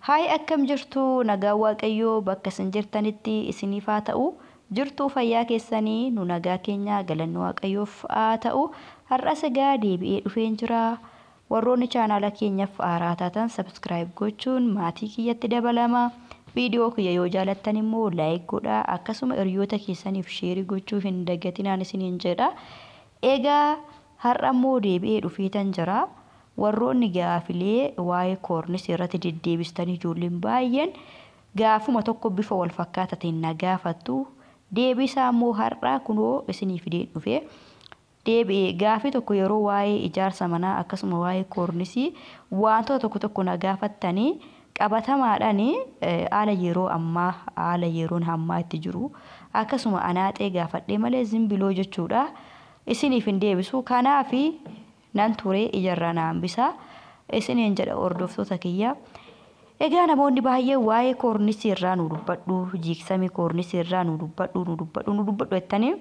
Haay, akkam jirtu? Nagaa Waaqayyoo bakka isin jirtanitti isiniif haa ta'u. Jirtuu fayyaa keessanii? Nu nagaa keenya, galanni Waaqayyoof haa ta'u. Har'as egaa deebi'ee dhufeen jira. Warroonni chaanaala keenyaaf haaraa taatan subscribe gochuun maatii kiyyatti dabalama. Viidiyoo kiyya yoo jaalattan immoo like godhaa, akkasuma hiriyoota keessaniif share gochuu hin dagatinaan isiniin jedha. Egaa har'a immoo deebi'ee dhufeetan jira. Warroonni gaafilee waa'ee koornisii irratti deddeebistanii, ijoolleen baay'een gaafuma tokko bifa wal fakkaataatiin na gaafattu. Deebisaa immoo har'a kunoo isinii fidee dhufe. Deebi'ee gaafii tokko yeroo waa'ee ijaarsa manaa akkasuma waa'ee koornisii wantoota tokko tokko na gaafattanii, qabatamaadhaan haala yeroo ammaa, haala yeroon ammaa itti jiru, akkasuma anaaxee gaafadhee malee zimbiloo jechuudha. Isiniif hin deebisu. Kanaaf nan ture, ijarraa na hambisa isiniin jedha, hordoftoota kiyya. Egaa namoonni baay'een waa'ee koornisii irraa nu dubbadhu, jiiksamii koornisii irraa nu dubbadhu, nu dubbadhu, nu dubbadhu jettanii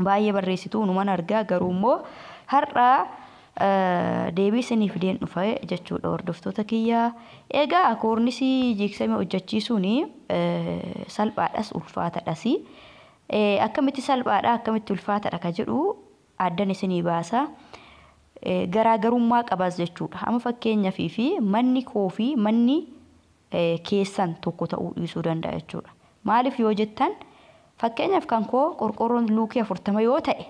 baay'ee barreessitu, numan argaa. Garuu immoo har'a deebii isinii fideen dhufe jechuudha, hordoftoota kiyya. Egaa koornisii jiiksamii hojjechiisuun salphaadhas ulfaataadhas. Akkamitti salphaadha, akkamitti ulfaataadha ka jedhu addan isinii baasa. Garaagarummaa qabas jechuudha. Amma fakkeenyaaf fi manni koo fi manni keessan tokko ta'uu dhiisuu danda'a jechuudha. Maaliif yoo jettan, fakkeenyaaf kan koo qorqorroon luukii 40 yoo ta'e,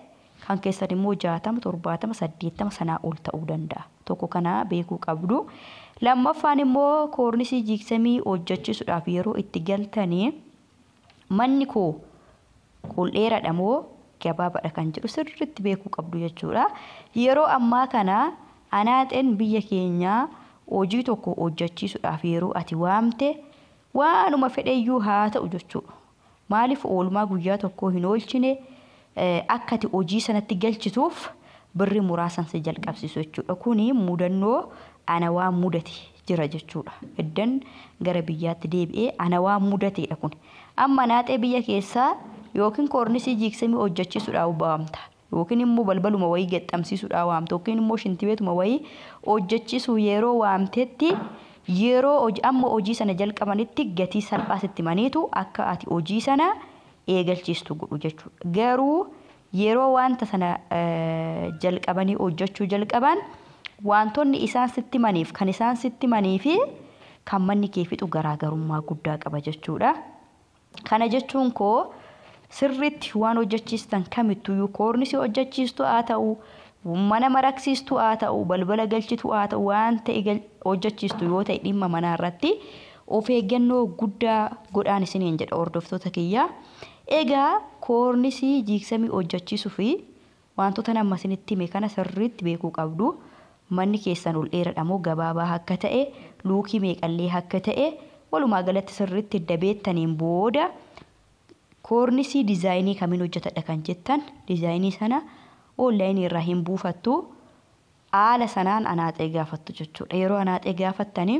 kan keessan immoo 60, 70, 80, sanaa ol ta'uu danda'a. Tokko kana beekuu qabdu. Lammaffaan immoo koornisii jiiksamii hojjechiisuudhaaf yeroo itti galtanii, manni koo ol dheeraadha moo gabaabaadha kan jedhu sirriitti beekuu qabdu jechuudha. Yeroo ammaa kana anaaxeen biyya keenyaa hojii tokko hojjechiisuudhaaf yeroo ati waamte, waanuma fedheyyuu haa ta'u jechuudha. Maaliif oolmaa guyyaa tokkoo hin oolchine, akka ati hojii sanatti galchituuf birri muraasan si jalqabsiisu jechuudha. Kuni mudannoo ana waan mudate jira jechuudha. Iddan gara biyyaatti deebi'ee ana waan mudateedha kun. Amma anaaxee biyya keessaa yookiin koornisii jiiksamii hojjechiisuudhaaf waamta. Yookiin immoo balbaluma wayii gaxxamsiisuudhaaf waamta. Yookiin immoo shintibeetuma wayii hojjechiisuu yeroo waamtetti, yeroo amma hojii sana jalqabanitti gatii salphaa sitti maniitu akka ati hojii sana eegalchiistu godhu jechuudha. Garuu yeroo wanta sana jalqabanii hojjechuu jalqaban, wantoonni isaan sitti maniif, kan isaan sitti manii fi kan manni kee fixu garaagarummaa guddaa qaba jechuudha. Kana jechuun koo sirriitti waan hojjechiistan kamittuyyuu, koornisii hojjechiistu haa ta'u, mana maraqsiistu haa ta'u, balbala galchitu haa ta'u, waan ta'e hojjechiistu yoo ta'e, dhimma manaa irratti of eeggannoo guddaa godhaan isiniin jedha, hordoftoota kiyya. Egaa koornisii jiiksamii hojjechiisuu fi wantoota nama isinitti hime kana sirriitti beekuu qabdu. Manni keessan ol dheeraadha moo gabaabaa akka ta'e, luukii meeqallee akka ta'e, walumaa galatti sirriitti edda beektaniin booda, koornisii diizaayinii kamiin hojjetadha kan jettan, diizaayinii sana onlaayinii irraa hin buufattu. Haala sanaan anaaxee gaafattu jechuudha. Yeroo anaaxee gaafattanii,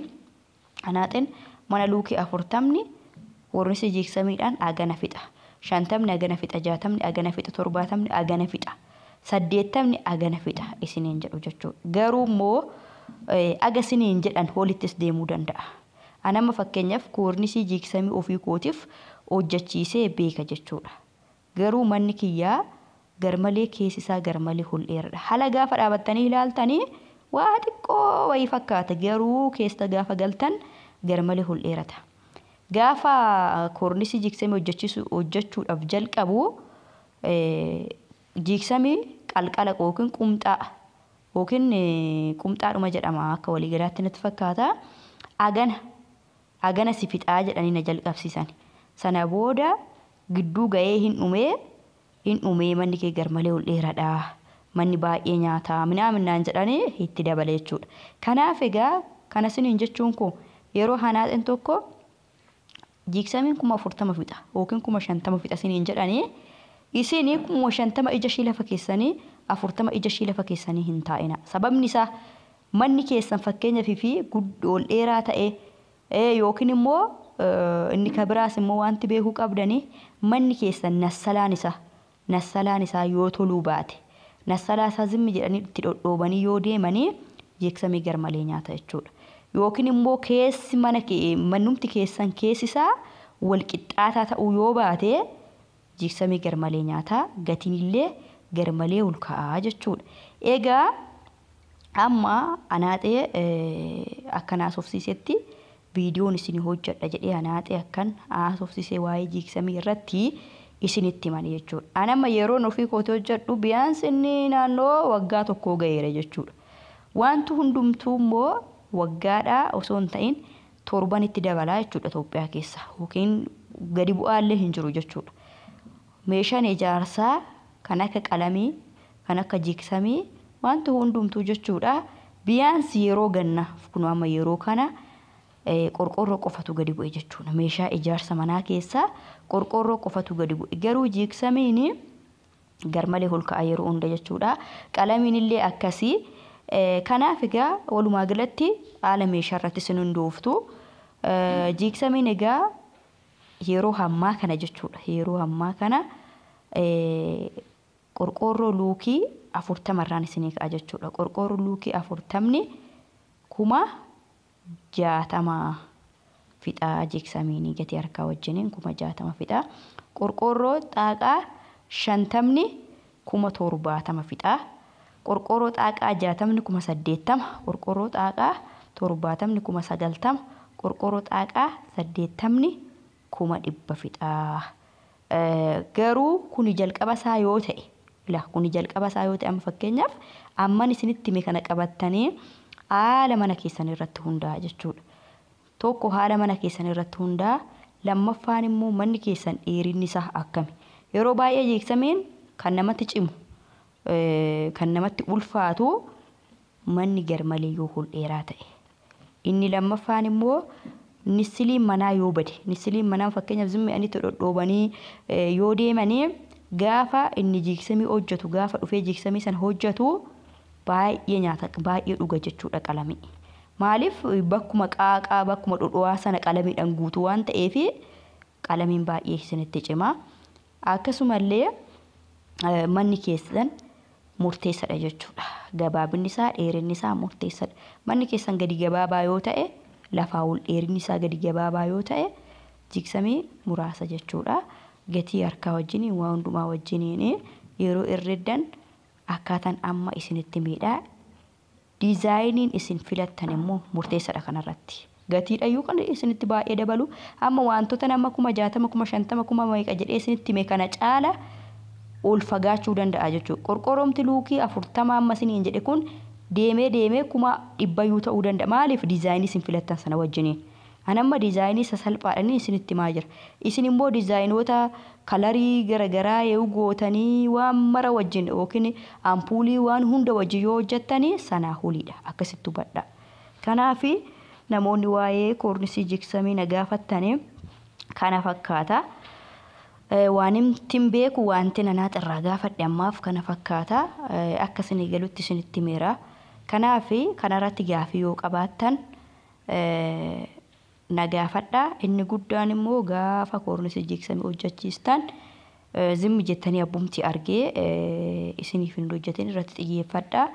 anaaxeen mana luukii 40ni koornisii jiiksamiidhaan agana fixa. 50ni agana fixa, 60ni agana fixa, 70ni agana fixa, 80ni agana fixa isiniin jedhu jechuudha. Garuu immoo aga isiniin jedhan holittis deemuu danda'a. Anama fakkeenyaaf koornisii jiiksamii ofii kootiif hojjechiisee beeka jechuudha. Garuu manni kiyyaa garmalee keessi isaa garmalee ol dheeraadha. Haala gaafa dhaabattanii ilaaltanii waa xiqqoo wayii fakkaata, garuu keessa gaafa galtan garmalee ol dheerata. Gaafa koornisii jiiksamii hojjechuudhaaf jalqabu, jiiksamii qalqala yookiin qumxaa yookiin qumxaadhuma jedhama akka waliigalaatti natti fakkaata. Agana agana si fixaa jedhanii na jalqabsiisan. Sana booda gidduu ga'ee hin dhumee, hin dhumee, manni kee garmalee ol dheeraadha. Manni baay'ee nyaataa minaaminaan jedhanii itti dabale jechuudha. Kanaaf egaa kana isiniin jechuun koo, yeroo anaaxeen tokko jiiksamiin 40,000 fixa yookiin 50,000 fixa isiniin jedhanii, isin 50,000 ija ishii lafa keessanii, 40 ija ishii lafa keessanii hin taa'ina. Sababni isaa manni keessan fakkeenyaaf fi ol dheeraa ta'e, yookiin immoo inni kabiraas immoo wanti beekuu qabdanii, manni keessan nassalaan isaa yoo toluu baate, nassalaa isaa zimmi jedhanii itti dhodhoobanii yoo deemanii, jiiksamii garmalee nyaata jechuudha. yookiin immoo keessi mana mannumti keessan keessisaa wal qixxaataa ta'uu yoo baate jiiksamii garmalee nyaataa gatiin illee garmalee ol ka'aa jechuudha. Egaa amma anaaxee akkan haasofsiisetti viidiyoon isin hojjedha jedhee anaaxee akkan haasofsiisee waa'ee jiiksamii irratti isinitti himani jechuudha. Ani amma yeroon ofii kootii hojjedhu biyaansi inni naannoo waggaa tokkoo ga'eera jechuudha. Wanti hundumtuu immoo waggaadhaa osoo hin ta'in torbanitti dabalaa jechuudha Itoophiyaa keessa yookiin gadi bu'aallee hin jiru jechuudha. Meeshaan ijaarsaa kan akka qalamii, kan akka jiiksamii wanti hundumtuu jechuudha. Biyaansi yeroo ganna kun amma yeroo kana qorqorroo qofatu gadi bu'e jechuudha. Meeshaa ijaarsa manaa keessaa qorqorroo qofatu gadi bu'e. Garuu jiiksamiin garmalee ol ka'a yeroo hunda jechuudha. Qalamiin illee akkasii. Kanaaf egaa walumaa galatti haala meeshaa irratti isin hundooftu. Jiiksamiin egaa yeroo hammaa kana jechuudha. Yeroo hammaa kana qorqorroo luukii 40 irraan isinii ka'a jechuudha. Qorqorroo luukii 40 60,000 fixaa jiiksamiin gatii harkaa wajjiniin 60,000 fixaa. Qorqorroo xaaqaa 50 70,000 fixaa. Qorqorroo xaaqaa 60 80,000. Qorqorroo xaaqaa 70 90,000. Qorqorroo xaaqaa 80 100,000 fixaa. Garuu kuni jalqaba isaa yoo ta'e kuni jalqaba isaa yoo ta'e amma fakkeenyaaf amman isinitti hime kana qabattanii haala mana keessan irratti hundaa'a jechuudha. Tokko haala mana keessan irratti hundaa'a, lammaffaan immoo manni keessan dheerinni isaa akkami. Yeroo baay'ee jiiksamiin kan namatti cimu kan namatti ulfaatu manni garmalee yoo ol dheeraa ta'e. Inni lammaffaan immoo nisiliin manaa yoo bade, nisiliin manaa fakkeenyaaf zimmi dhodhoobanii yoo deemanii gaafa inni jiiksamii hojjetu gaafa dhufee jiiksamii sana hojjetu baay'ee nyaata baay'ee dhuga jechuudha qalamii. Maaliif bakkuma qaaqaa bakkuma dhodhowaa sana qalamiidhaan guutuu waan ta'eef qalamiin baay'ee isinitti cima. Akkasumallee manni keessan murteessadha jechuudha. Gabaabinni isaa dheerinni isaa murteessadha. Manni keessan gadi gabaabaa yoo ta'e lafaa ol dheerinni isaa gadi gabaabaa yoo ta'e jiiksamii muraasa jechuudha. Gatii harkaa wajjiniin waa hundumaa wajjiniin yeroo herreddan akkaataan amma isinitti miidhaa. Diizaayiniin isin filattan immoo murteessadha kanarratti. Gatiidhayyuu kan isinitti baay'ee dabalu amma wantoota nama 60,000 50,000 kuma meeqa jedhee isinitti hime kana caala ol fagaachuu danda'a jechuudha. Qorqorroomti luukii 40 amma isiniin jedhe kun deemee deemee 100,000 ta'uu danda'a. Maaliif diizaayinii isin filattan sana wajjiniin. Ani amma diizaayinii sasalphaadhaan isinitti himaa jira. Isin immoo diizaayinoota kalarii garaagaraa yoo gootanii waan mara wajjin yookiin ampuulii waan hunda wajjin yoo hojjettanii sanaa oliidha. Akkasitti hubadha. Kanaaf namoonni waa'ee koornisii jiiksamii na gaafattanii kana fakkaata. Waan ittiin beeku wanti nanaa irraa gaafadhe ammaaf kana fakkaata. Akka isinii galutti isinitti himeera. Kanaaf kanarratti gaafii yoo qabaattan na gaafadha. Inni guddaan immoo gaafa koornisii jiiksamii hojjechiistan zimmi jettanii abbumti argee isiniif hin hojjetin irratti xiyyeeffadha.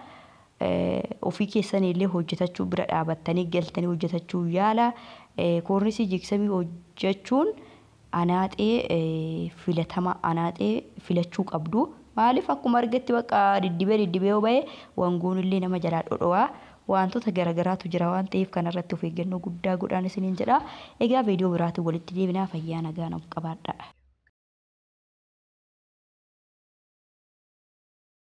Ofii keessanii illee hojjetachuu bira dhaabattanii galtanii hojjetachuu yaala. Koornisii jiiksamii hojjechuun anaaxee filatama anaaxee filachuu qabdu. Maaliif akkuma argetti bakka diddibee diddibee yoo ba'e wangoon illee nama jalaa dhodhowaa. Wantoota garagaraatu jira waan ta'eef kanarratti of eeggannoo guddaa godhaan isiniin jedha. Egaa viidiyoo biraatiin walitti deebinaa fayyaa nagaa naaf qabaadha.